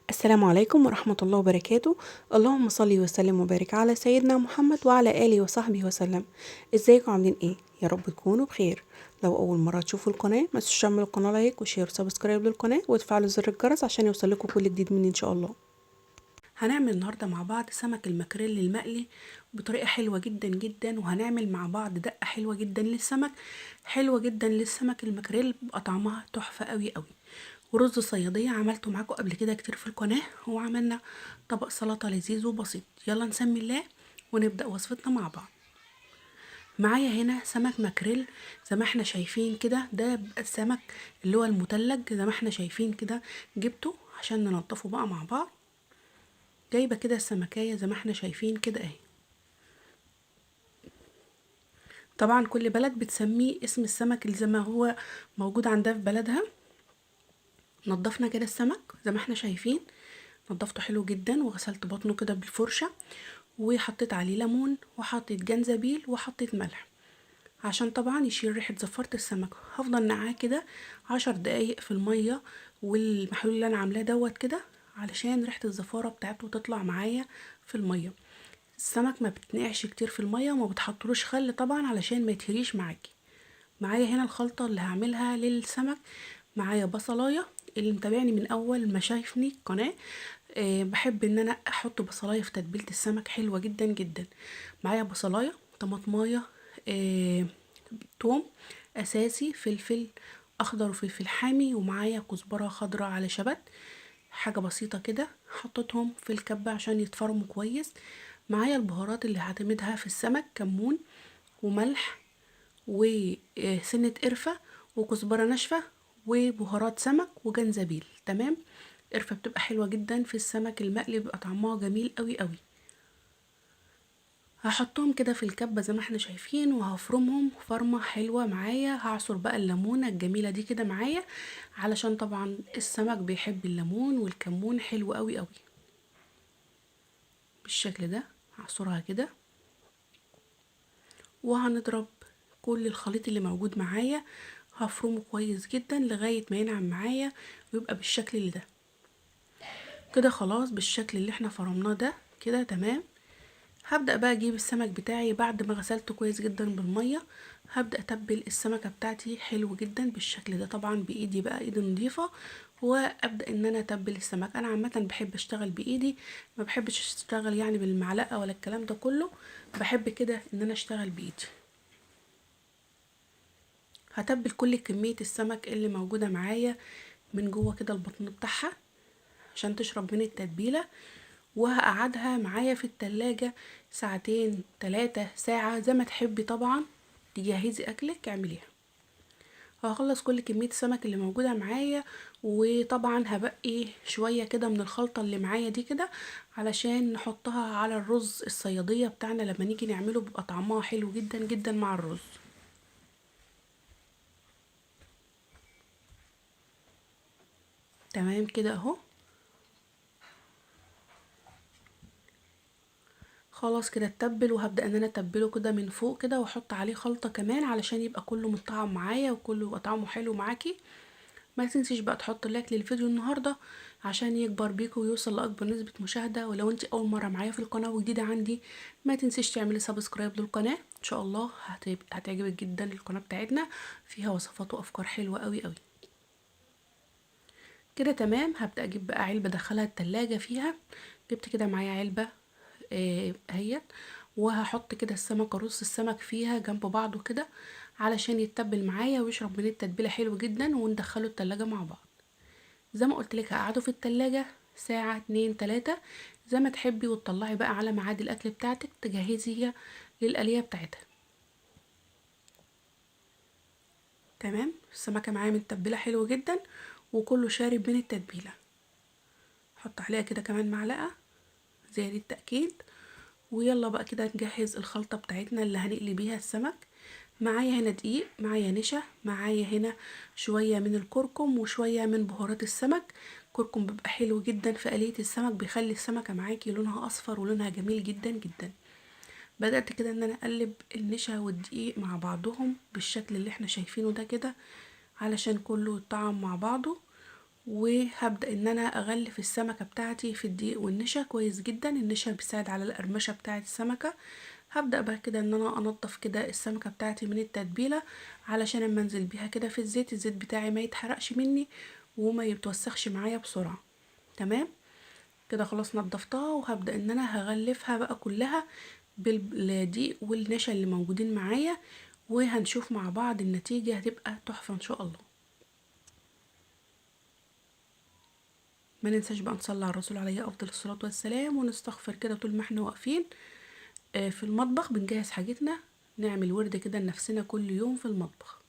السلام عليكم ورحمة الله وبركاته. اللهم صل وسلم وبارك على سيدنا محمد وعلى آله وصحبه وسلم. ازيكم عاملين ايه؟ يا رب تكونوا بخير. لو اول مرة تشوفوا القناة ما تنسوش تعملوا القناة like و share و subscribe للقناة وتفعلوا زر الجرس عشان يوصلكم كل جديد مني ان شاء الله. هنعمل النهارده مع بعض سمك الماكريل المقلي بطريقة حلوة جدا جدا، وهنعمل مع بعض دقه حلوة جدا للسمك، حلوة جدا للسمك الماكريل، بيبقى طعمها تحفة قوي قوي. ورز صياديه عملته معاكم قبل كده كتير في القناة، وعملنا طبق سلطة لذيذ وبسيط. يلا نسمي الله ونبدا وصفتنا مع بعض. معايا هنا سمك ماكريل زي ما احنا شايفين كده، ده السمك اللي هو المتلج زي ما احنا شايفين كده، جبته عشان ننضفه بقى مع بعض. جايبه كده السمكايه زي ما احنا شايفين كده اهي. طبعا كل بلد بتسميه اسم السمك اللي زي ما هو موجود عندها في بلدها. نضفنا كده السمك زي ما احنا شايفين، نضفته حلو جدا وغسلت بطنه كده بالفرشه، وحطيت عليه ليمون وحطيت جنزبيل وحطيت ملح عشان طبعا يشيل ريحه زفاره السمك. هفضل نقعاه كده 10 دقايق في المية والمحلول اللي انا عاملاه دوت كده علشان ريحه الزفاره بتاعته تطلع معايا في المية. السمك ما بتنقعش كتير في المية وما بتحطلوش خل طبعا علشان ما يتهريش معاكي. معايا هنا الخلطة اللي هعملها للسمك، معايا بصلايه، اللي متابعني من اول ما شايفني القناة بحب ان انا احط بصلايه في تتبيله السمك، حلوة جدا جدا. معايا بصلايه، طماطمايه، توم اساسي، فلفل اخضر وفلفل حامي، ومعايا كزبره خضراء على شبت، حاجة بسيطة كده حطيتهم في الكبه عشان يتفرموا كويس. معايا البهارات اللي هعتمدها في السمك، كمون وملح وسنة قرفه وكزبره ناشفة وبهارات سمك وجنزبيل. تمام. القرفه بتبقى حلوة جدا في السمك المقلي، بيبقى طعمها جميل قوي قوي. هحطهم كده في الكبه زي ما احنا شايفين وهفرمهم فرمه حلوة معايا. هعصر بقى الليمونه الجميلة دي كده معايا علشان طبعا السمك بيحب الليمون والكمون، حلو قوي قوي بالشكل ده. هعصرها كده وهنضرب كل الخليط اللي موجود معايا، هفرمه كويس جدا لغاية ما ينعم معايا ويبقى بالشكل اللي ده كده. خلاص بالشكل اللي احنا فرمناه ده كده تمام. هبدأ بقى اجيب السمك بتاعي بعد ما غسلته كويس جدا بالمية. هبدأ اتبل السمكة بتاعتي حلو جدا بالشكل ده، طبعا بايدي بقى، ايدي نظيفة، وابدأ ان انا اتبل السمك. انا عامة بحب اشتغل بايدي، ما بحبش اشتغل يعني بالمعلقة ولا الكلام ده كله، بحب كده ان انا اشتغل بايدي. هتبل كل كمية السمك اللي موجودة معايا من جوه كده البطن بتاعها عشان تشرب من التتبيلة، وهقعدها معايا في التلاجة ساعتين 3 ساعة زي ما تحبي، طبعا تجهزي اكلك اعمليها. هخلص كل كمية السمك اللي موجودة معايا، وطبعا هبقي شوية كده من الخلطة اللي معايا دي كده علشان نحطها على الرز الصيادية بتاعنا لما نيجي نعمله، بيبقى طعمها حلو جدا جدا مع الرز. تمام كده اهو. خلاص كده اتبل، وهبدأ ان انا اتبله كده من فوق كده واحط عليه خلطة كمان علشان يبقى كله متطعم معايا وكله يبقى طعمه حلو معاكي. ما تنسيش بقى تحط لايك للفيديو النهاردة عشان يكبر بيكو ويوصل لأكبر نسبة مشاهدة. ولو انت اول مرة معايا في القناة وجديدة عندي ما تنسيش تعملي subscribe للقناة، ان شاء الله هتعجبك جدا القناة بتاعتنا، فيها وصفات وافكار حلوة قوي قوي كده. تمام. هبدأ اجيب بقى علبة ادخلها التلاجة فيها، جبت كده معايا علبة اهيت، وهحط كده السمك، ارص السمك فيها جنب بعضه كده علشان يتبل معايا ويشرب من التتبيله حلو جدا، وندخله التلاجة مع بعض. زي ما قلت لك هقعده في التلاجة ساعة 2 3 زي ما تحبي، وتطلعي بقى على ميعاد الاكل بتاعتك تجهزيها للقليه بتاعتها. تمام. السمكة معايا متبله حلو جدا وكله شارب من التتبيله. حط عليها كده كمان معلقه زي التأكيد. ويلا بقى كده نجهز الخلطة بتاعتنا اللي هنقلي بيها السمك. معايا هنا دقيق، معايا نشا، معايا هنا شوية من الكركم وشوية من بهارات السمك. الكركم بيبقى حلو جدا في قلية السمك، بيخلي السمكة معاكي لونها أصفر ولونها جميل جدا جدا. بدأت كده ان انا اقلب النشا والدقيق مع بعضهم بالشكل اللي احنا شايفينه ده كده علشان كله يتطعم مع بعضه. وهبدأ ان انا اغلف السمكة بتاعتي في الدقيق والنشا كويس جدا. النشا بيساعد على القرمشة بتاعة السمكة. هبدأ بقى كده ان انا انضف كده السمكة بتاعتي من التتبيلة، علشان اما انزل بيها كده في الزيت، الزيت بتاعي ما يتحرقش مني وما يتوسخش معايا بسرعة. تمام كده خلاص نضفتها، وهبدأ ان انا هغلفها بقى كلها بالدقيق والنشا اللي موجودين معايا، وهنشوف مع بعض النتيجة هتبقى تحفة ان شاء الله. ما ننساش بقى نصلي على الرسول عليه افضل الصلاة والسلام، ونستغفر كده طول ما احنا واقفين في المطبخ بنجهز حاجتنا، نعمل ورد كده لنفسنا كل يوم في المطبخ.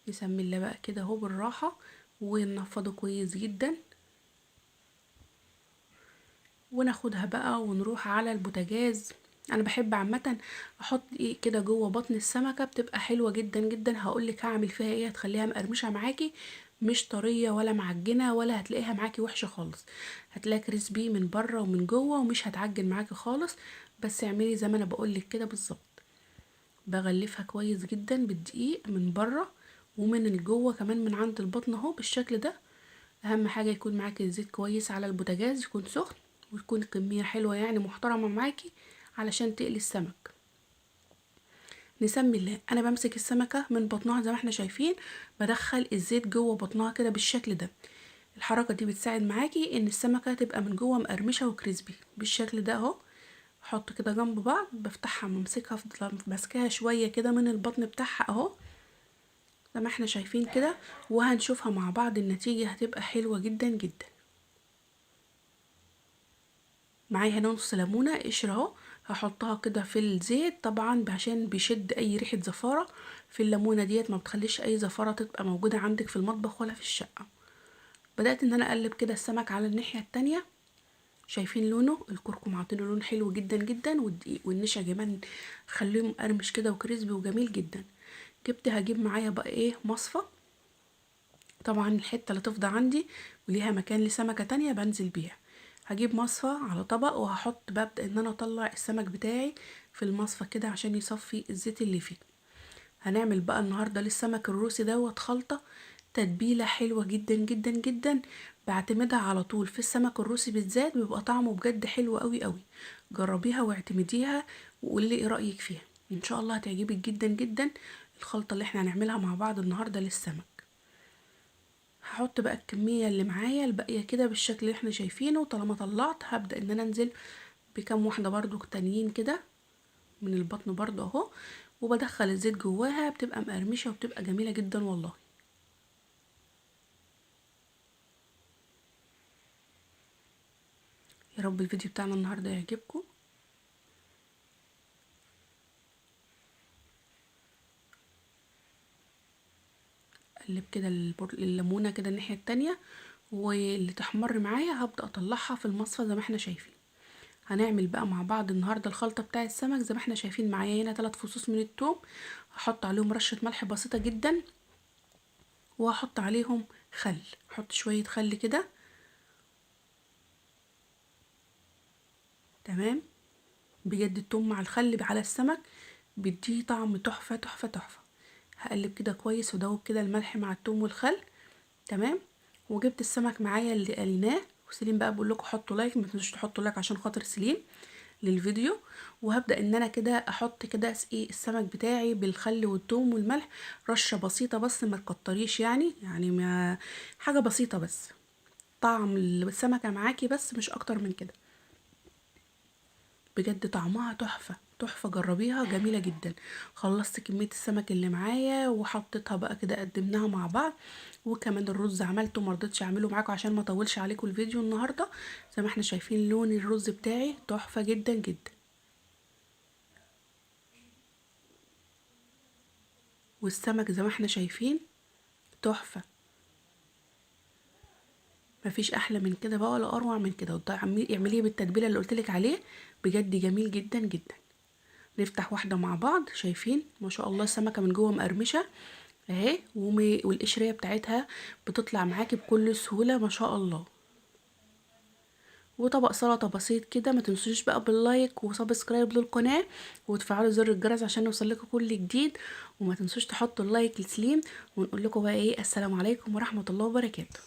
نسمي الله بقى كده اهو بالراحة، وننفضه كويس جدا، وناخدها بقى ونروح على البوتاجاز. انا بحب عامة احط ايه كده جوه بطن السمكة، بتبقى حلوة جدا جدا. هقولك هعمل فيها ايه هتخليها مقرمشة معاكي، مش طرية ولا معجنة ولا هتلاقيها معاكي وحشة خالص، هتلاقيها كريسبي من بره ومن جوه ومش هتعجن معاكي خالص. بس اعملي زي ما انا بقولك كده بالظبط. بغلفها كويس جدا بالدقيق من بره ومن جوه كمان من عند البطن اهو بالشكل ده. اهم حاجة يكون معاكي الزيت كويس على البوتاجاز، يكون سخن وتكون كمية حلوة يعني محترمة معاكي علشان تقلي السمك. نسمي الله. انا بمسك السمكة من بطنها زي ما احنا شايفين، بدخل الزيت جوه بطنها كده بالشكل ده. الحركة دي بتساعد معاكي ان السمكة تبقى من جوه مقرمشة وكريسبي بالشكل ده اهو. احط كده جنب بعض، بفتحها وامسكها، افضل ماسكاها شوية كده من البطن بتاعها اهو زي ما احنا شايفين كده، وهنشوفها مع بعض النتيجة هتبقى حلوة جدا جدا. معايا هنا نص ليمونة قشر اهو، هحطها كده في الزيت طبعا عشان بيشد اي ريحة زفارة في الليمونة ديت، ما بتخليش اي زفارة تبقى موجودة عندك في المطبخ ولا في الشقة. بدأت ان انا اقلب كده السمك على الناحية التانية. شايفين لونه، الكركم عاطينه لون حلو جدا جدا، والدقيق والنشا كمان خليه مقرمش كده وكريسبي وجميل جدا. هجيب معايا بقى ايه مصفى، طبعا الحتة اللي تفضى عندي وليها مكان لسمكة تانية بنزل بيها. هجيب مصفى على طبق وهحط، ببدأ ان انا اطلع السمك بتاعي في المصفى كده عشان يصفي الزيت اللي فيه. هنعمل بقى النهارده للسمك الروسي دوت خلطة تتبيلة حلوة جدا جدا جدا، بعتمدها على طول في السمك الروسي بالذات، بيبقى طعمه بجد حلو قوي قوي. جربيها واعتمديها وقولي لي ايه رأيك فيها، ان شاء الله هتعجبك جدا جدا الخلطة اللي احنا هنعملها مع بعض النهارده للسمك. هحط بقى الكمية اللي معايا الباقية كده بالشكل اللي احنا شايفينه. طالما طلعت هبدأ ان انا انزل بكام واحدة برضو تانيين كده من البطن برضو اهو، وبدخل الزيت جواها، بتبقى مقرمشة وبتبقى جميلة جدا والله. يا رب الفيديو بتاعنا النهاردة يعجبكم. اقلب كده الليمونة كده الناحية التانية، واللي تحمر معايا هبدأ اطلعها في المصفى زي ما احنا شايفين. هنعمل بقى مع بعض النهاردة الخلطة بتاع السمك زي ما احنا شايفين. معايا هنا 3 فصوص من التوم، هحط عليهم رشة ملح بسيطة جدا، وهحط عليهم خل، هحط شوية خل كده. تمام، بجد التوم مع الخل على السمك بيديه طعم تحفة تحفة تحفة. هقلب كده كويس ودوب كده الملح مع التوم والخل. تمام، وجبت السمك معايا اللي قليناه، وسليم بقى بقول لكم حطوا like، ما تنسوش تحطوا like عشان خاطر سليم للفيديو. وهبدأ ان انا كده احط كده ايه السمك بتاعي بالخل والثوم والملح، رشة بسيطة بس ما تكتريش، يعني ما حاجة بسيطة بس، طعم السمكة معاكي بس مش اكتر من كده. بجد طعمها تحفة تحفة، جربيها جميلة جدا. خلصت كمية السمك اللي معايا وحطيتها بقى كده، قدمناها مع بعض. وكمان الرز عملته، ما رضيتش اعمله معاكم عشان ما اطولش عليكم الفيديو النهارده. زي ما احنا شايفين لون الرز بتاعي تحفة جدا جدا، والسمك زي ما احنا شايفين تحفة، مفيش احلى من كده بقى ولا اروع من كده. اعمليه بالتتبيله اللي قلتلك عليه، بجد جميل جدا جدا. نفتح واحدة مع بعض. شايفين ما شاء الله السمكة من جوه مقرمشه اهي، والقشريه بتاعتها بتطلع معاكي بكل سهولة ما شاء الله. وطبق سلطة بسيط كده. ما تنسوش بقى بال like و subscribe للقناة وتفعلوا زر الجرس عشان يوصل لكم كل جديد، وما تنسوش تحطوا ال like لسليم. ونقول لكم بقى ايه، السلام عليكم ورحمة الله وبركاته.